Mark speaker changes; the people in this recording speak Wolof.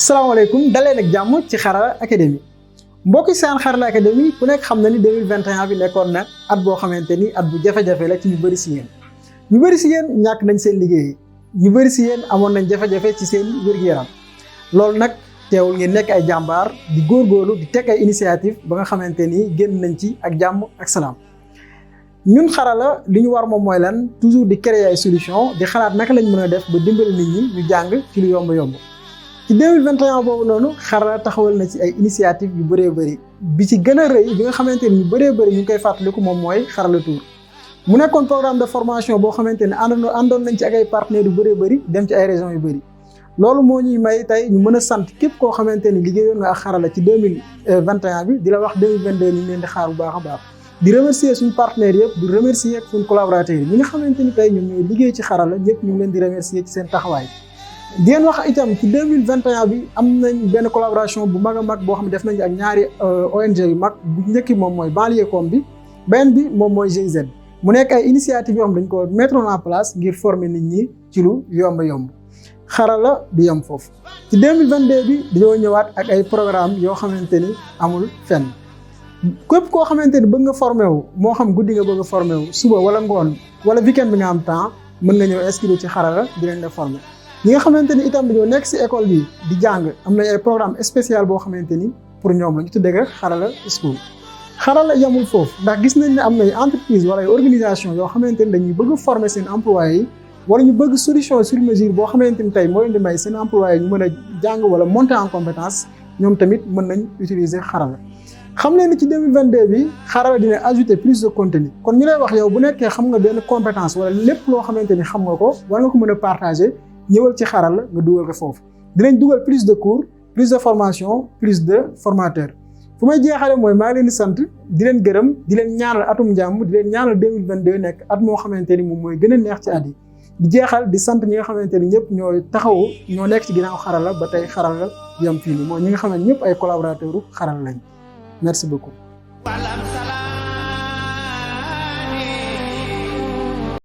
Speaker 1: salaamaaleykum daleen ak jàmm ci Xarala Academy mbokki seen Xarala Academy ku nekk xam na ni 2021 bi nekkoon na at boo xamante ni at bu jafe-jafe la ci ñu bëri si yéen ñu bëri si yéen ñàkk nañ seen liggéey ñu bëri si yéen amoon nañ jafe-jafe ci seen wér-gu-yaram loolu nag teewul ngeen nekk ay jàmbaar di góorgóorlu di teg ay initiative ba nga xamante ni génn nañ ci ak jàmm ak salaam ñun Xarala li ñu war moom mooy lan toujours di créer ay solution di xalaat naka lañ mën a def ba dimbali nit ñi ñu jàng ci lu yomb-yomb ci 2021 boobu noonu Xarala taxawal na ci ay initiative yu bëree bëri bi ci gën a rëy bi nga xamante ni ñu bëree bëri ñu ngi koy fàttaliku moom mooy Xarala Tour mu nekkoon programme de formation boo xamante ne àndoon nañ ci ak ay partenaires yu bëree bëri dem ci ay régions yu bëri loolu moo ñuy may tey ñu mën a sant képp koo xamante ni liggéeyoon nga ak Xarala ci 2021 bi di la wax 2022 ñu leen di xaar bu baax a baax di remercier suñu partenaires yëpp di remercier ak suñu collaborateurs yi ñi nga xamante ni tey ñoom ñooy liggéey ci Xarala ñëpp ñu ngi leen di remercier ci seen taxawaay di leen wax itam ci 2021 bi am nañ benn collaboration bu mag a mag boo xam ne def nañ ak ñaari ONG yu mag bu njëkki moom mooy Banlieue.com bi benn bi moom mooy GIZ mu nekk ay initiative yoo xam dañ ko mettre en place ngir former nit ñi ci lu yomb Xarala du yem foofu ci 2022 bi dañoo ñëwaat ak ay programme yoo xamante ni amul fenn képp koo xamante ni bëgg nga formé wu moo xam guddi nga bëgg a formé wu suba wala ngoon wala weekend bi nga am temps mën nga ñëw inscrire ci Xarala di leen la formé ñi nga xamante ni itam dañoo nekk si école bi di jàng am na ay programme spécial boo xamante ni pour ñoom la ñu tuddee ko Xarala School Xarala yamul foofu ndax gis nañ ne am na ay entreprise wala ay organisation yoo xamante ni dañuy bëgg former seen employés yi wala ñu bëgg solution sur mesure boo xamante ni tey moo leen di may seen employés yi ñu mën a jàng wala monter en compétence ñoom tamit mën nañ utiliser Xarala xam leen ni ci 2022 bi Xarala dina ajouter plus de contenu kon ñu lay wax yow bu nekkee xam nga benn compétence wala lépp loo xamante ni xam nga ko war nga ko mën a partager ñëwal ci Xarala nga dugal ko foofu dinañ dugal plus de cours plus de formation plus de formateurs fu may jeexale mooy maa ngi leen di sant di leen gërëm di leen ñaanal atum jàmm di leen ñaanal 2022 nekk at moo xamante ni moom mooy gën a neex ci at yi di jeexal di sant ñi nga xamante ni ñëpp ñooy taxawu ñoo nekk ci ginnaaw Xarala ba tey Xarala yam fii nii mooy ñi nga xam ne ñëpp ay collaborateurs Xarala lañ merci beaucoup.